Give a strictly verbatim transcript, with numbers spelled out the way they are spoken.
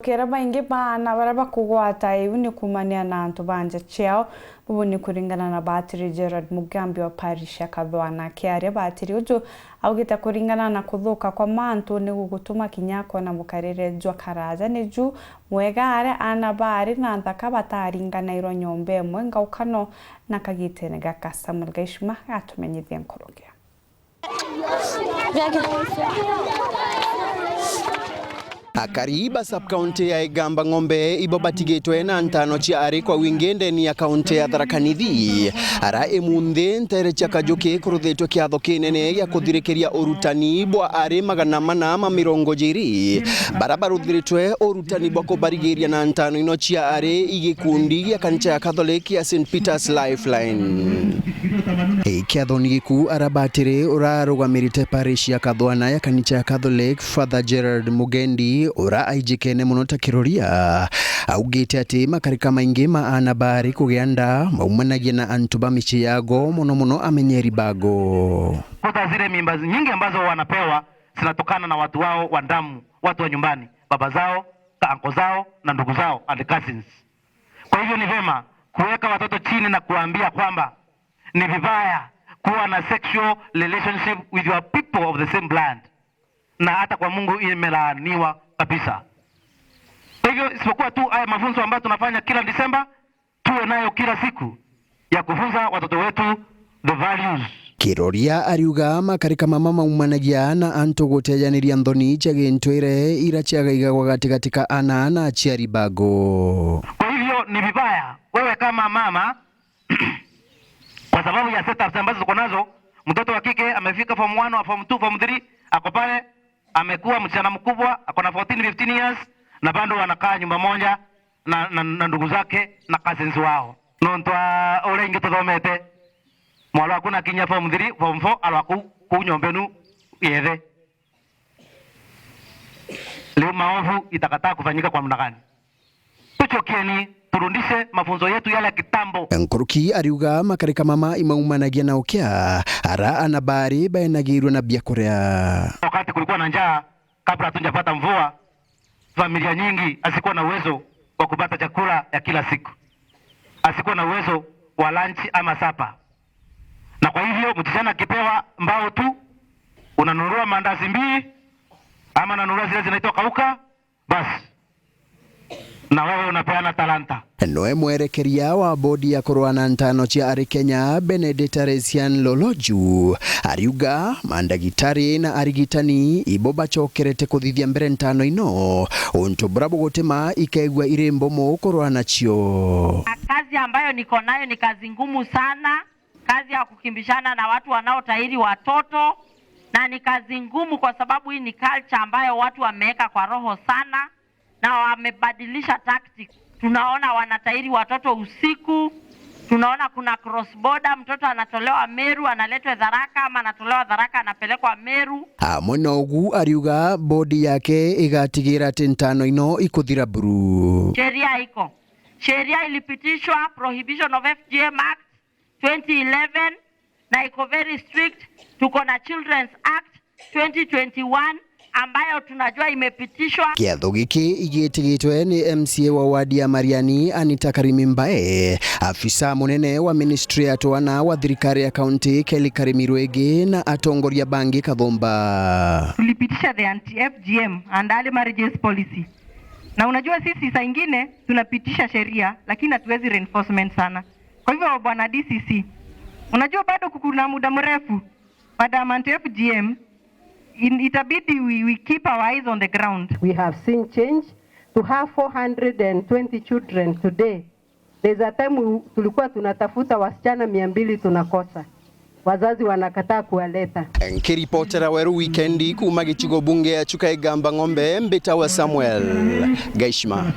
Kera baingi ba aana baria bakugwata iu ni kuumania na antu ba nja ciao. Bubu ni kuringana na Batiri Gerald Mugambi wa parish ya Kathwana. Akiaria, batiri uju augite kuringana na kuthuka kwa mantu ni gugutuma kinya akoona mukarire jwa karaja ni ju mwega aria aana baari na nthaka bataringanairwa nyomba imwe ngaukano na kagitene gaka. Samuel Gaishima gatumenyithia nkuruki. Akari ba sub-county ya Igamba Ng'ombe ibo batigitwe na ntano cia ari kwa wingi ndeni ya kaunti ya Tharaka Nithi, ara imunthi ntere cia Kajuki kuruthitwe kiatho kinene gia kuthirikiria urutani bwa ari magana mana ma mirongo jiri, bara baruthiritwe urutani bwa kubarigiria na ntano ino cia ari igikundi gia kanisa ya Catholic ya Saint Peter's Lifeline. Kiathoni giku ara batiri urarugamirite parish ya Kathwana ya kanisa ya Catholic, Father Gerald Mugendi, ura aijikene mono ta kiroria, augite ati makarika maingi ma aana baari kugia nda maumanagia na antu ba micii yago, mono mono amenyeri bago. Kuta zile mimba nyingi ambazo wanapewa zinatokana na watu wao wa damu, watu wa nyumbani, baba zao, ka-, anko zao na ndugu zao and cousins. Kwa hivyo ni vema kuweka watoto chini na kuwaambia kwamba ni vibaya kuwa na sexual relationship with your people of the same blood, na hata kwa Mungu imelaaniwa kabisa. Kwa hivyo, isipokuwa tu haya mafunzo ambayo tunafanya kila Disemba, tuwe nayo kila siku ya kufunza watoto wetu the values. Kiroria ariuga makarika mama maumanagia na antu gutejaniria nthoni cia gintwire ira ciagaigagwa gatigati ka ana na aciari bago. Kwa hivyo ni vibaya wewe kama mama, kwa sababu ya setups ambazo tuko nazo, mtoto wa kike amefika form one au form two, form three, ako pale, amekuwa msichana mkubwa, ako na fourteen, fifteen years, na bado wanakaa nyumba moja na, na, na ndugu zake na cousins wao. Nontu wa uria ingi tuthomete, mwarwa waku nakinya form three, form four, arwa kuu, kuu nyombenu yethe. Leo maovu itakataa kufanyika kwa namna gani? Tuchokieni, turudishe mafunzo yetu yale ya kitambo. Nkuruki ariuga makarika mama imaumanagia na ukia, ara ana baari baenagirwe na biakuria. Wakati kulikuwa na njaa, kabla hatujapata mvua, familia nyingi hazikuwa na uwezo wa kupata chakula ya kila siku, hazikuwa na uwezo wa lunch ama supper. Na kwa hivyo msichana akipewa mbao tu, unanunua mandazi mbili ama nanunua zile zinaitwa kauka, basi na wewe unapeana talanta. Noe mwerekeria wa bodi ya kurwa na ntano cia ari Kenya, Benedicta Resian Loloju, ariuga mandagitari na arigitani ibo bacokerete kuthithia mbere ntano ino, untu bura bugutima ikegua iri mbumu kurwa nacio. Kazi ambayo niko nayo ni kazi ngumu sana, kazi ya kukimbishana na watu wanaotahiri watoto, na ni kazi ngumu kwa sababu hii ni culture ambayo watu wameweka kwa roho sana na wamebadilisha tactics. Tunaona wanatahiri watoto usiku, tunaona kuna cross border, mtoto anatolewa Meru analetwe Tharaka ama anatolewa Tharaka anapelekwa Meru. Amwe na ugu ariuga bodi yake igatigira ati ntano ino ikuthira buru. Sheria iko. Sheria ilipitishwa, Prohibition of F G M Act, twenty eleven, na iko very strict. Tuko na Children's Act twenty twenty-one ambayo tunajua imepitishwa. Kiatho giki igitigitwe ni M C A wa wadi ya Mariani, Anita Karimi Mbae, afisa munene wa ministry ya twana wa thirikari ya kaunti, Kelly Karimi Rwege, na atongoria bangi kathumba. Tulipitisha the anti F G M and early marriages policy. Na unajua sisi saa ingine tunapitisha sheria lakini hatuwezi reinforcement sana. Kwa hivyo, bwana D C C, unajua bado kuna muda mrefu, madam, anti F G M, in-, itabidi we, we keep our eyes on the ground. We have seen change. To have four hundred and twenty children today, there's a time we, tulikuwa tunatafuta wasichana mia mbili tunakosa. Wazazi wanakataa kuwaleta. Nkiripotera Weru Wikendi kuuma gicigo bunge ya Chuka Igamba Ng'ombe, mbitawa Samuel Gaishima.